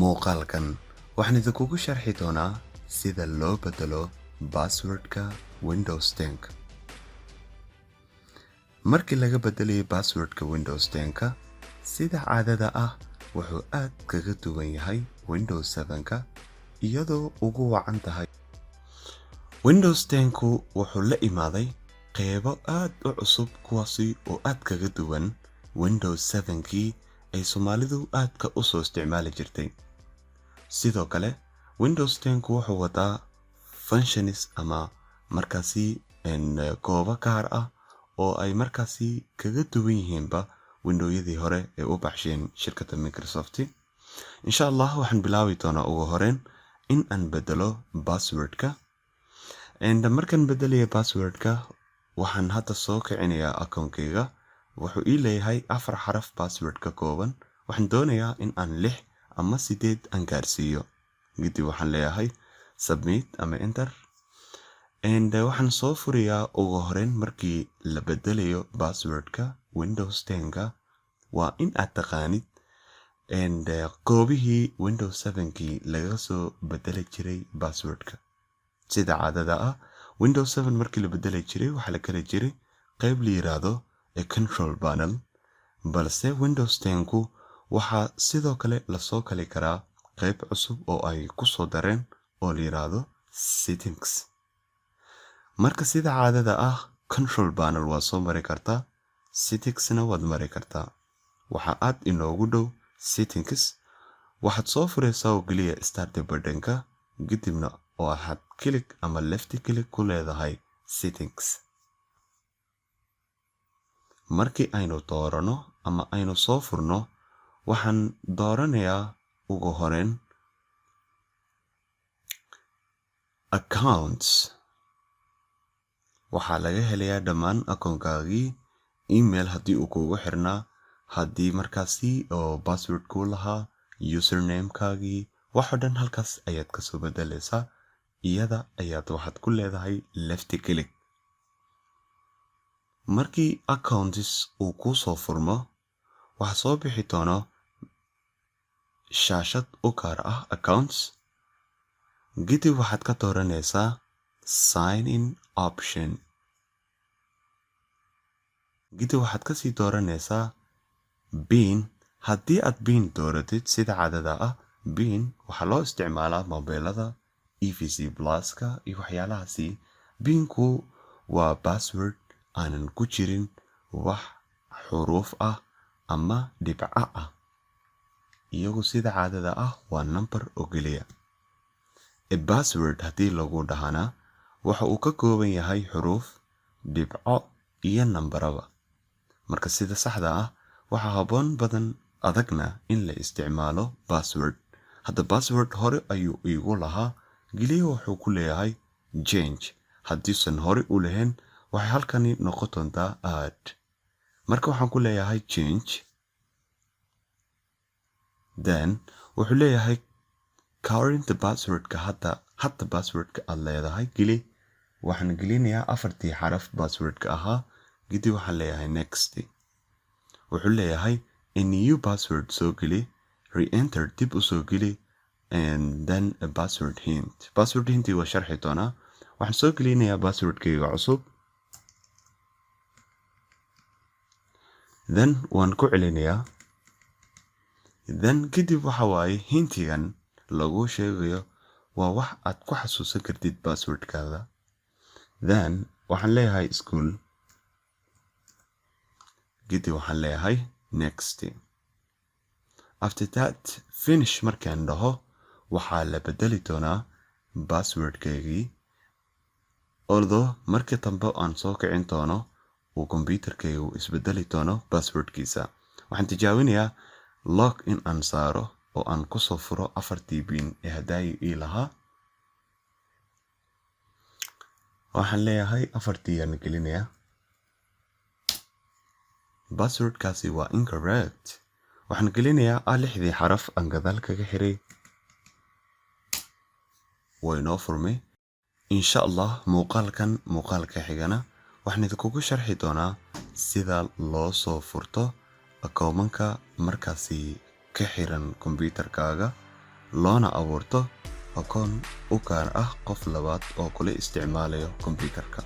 Muuqaalkan waxaan idinkugu sharxi doonaa sida loo bedelo passwordka Windows 10. Markii laga bedelayo passwordka Windows 10-ka, sida caadada ah wuxuu aad kaga duwan yahay Windows 7-ka, iyadoo ugu wacan tahay Windows 10-ku wuxuu la imaaday qeybo aad u cusub, kuwaasi oo aad kaga duwan Windows 7-kii ay Soomaalidu aadka u soo isticmaali jirtay. Sidoo kale Windows 10-ku wuxuu wataa functions ama markaasi goobo gaar ah oo ay markaasi kaga duwan yihiinba Windowyadii hore ee u baxsheen shirkadda Microsoft. Insha Allah waxaan bilaabi doonaa ugu horeyn in aan bedelo passwordka. Markaan bedelayo passwordka, waxaan hadda soo kicinayaa akoonkayga. Wuxuu ii leeyahay afar xaraf password ka kooban. Waxaan doonayaa in aan lix ama sideed aan gaarsiiyo. Kadib waxaan leeyahay submit ama enter. Waxaan soo furayaa ugu horeyn, markii la bedelayo passwordka Windows 10-ka, waa in aad taqaanid goobihii Windows 7-kii laga soo bedeli jiray passwordka. Sida caadada ah, Windows 7 markii la bedeli jiray waxaa la kali jiray qeyb la yiraahdo control panel, balse Windows 10-ku waxaa sidoo kale lasoo kali karaa qeyb cusub oo ay ku soo dareen oo la yiraahdo settings. Marka sida caadada ah control panel waa soo mari kartaa, settingsna waad mari kartaa. Waxa aad inoogu dhow settings. Waxaad soo furaysaa oo keliya start button-ka, kadibna waxaad click ama left click ku leedahay settings. Markii aynu doorano ama aynu soo furno, waxaan dooranayaa ugu horeyn accounts. Waxaa laga helayaa dhammaan akoonkaagii, email haddii uu kuugu xirnaa, haddii markaasi oo password kuu lahaa, usernamekaagii, waxoo dhan halkaas ayaad kasoo bedelaysaa. Iyada ayaad waxaad ku leedahay left click. Markii accounts uu kuu soo furmo, waxaa soo bixi doono shaashad u gaar ah accounts. Kadib waxaad ka dooranaysaa sign in option. Kadib waxaad kasii dooranaysaa PIN. Haddii aad PIN dooratid, sida caadada ah PIN waxaa loo isticmaalaa mobeelada EVC Pluska iyo waxyaalahaasi. PIN-ku waa password aanan ku jirin wax xuruuf ah ama dhibco ah. Iyagu sida caadada ah waa number oo keliya. Password haddii lagu dhahana, waxa uu ka kooban yahay xuruuf, dhibco iyo nambaraba. Marka sida saxda ah waxaa habboon badan adagna in la isticmaalo password. Hadda password hore ayuu iigu lahaa, keliya wuxuu ku leeyahay change. Haddiisan hore u lahayn, waxay halkani noqon doontaa add. Marka waxaan ku leeyahay change. Then wuxuu leeyahay current passwordka, hadda passwordka aad leedahay geli. Waxaan gelinayaa afartii xaraf passwordka ahaa. Kadib waxaan leeyahay next. Wuxuu leeyahay a new password soo geli, re-enter dib u soo geli, and then a password hint. Password hint waa sharxi doonaa. Waxaan soo gelinayaa passwordkayga cusub, then waan ku celinayaa. Then kadib waxa waaye hintigan lagu sheegayo waa wax aad ku xasuusan kartid passwordkaada. Then waxaan leeyahay school. Kadib waxaan leeyahay next. After that, finish markaan dhaho, waxaa la bedeli doonaa passwordkaygii, although markii dambe aan soo kicin doono uu kombyuutarkaygu isbedeli doono passwordkiisa. Waxaan tijaabinayaa lock in aan saaro oo aan kusoo furo afartii PIN ee hadaayi ii lahaa. Waxaan leeyahay afartii aan gelinayaa. Passwordkaasi waa incorrect. Waxaan gelinayaa lixdii xaraf aan gadaal kaga xiray. Way noo furmay. Insha Allah muuqaalkan muuqaalka xigana waxaan idinkugu sharxi doonaa sida loo soo furto akoomanka markaasi ka xiran kombyuutarkaaga. loona abuurto akoon u gaar ah qof labaad oo kula isticmaalayo kombiyuutarka.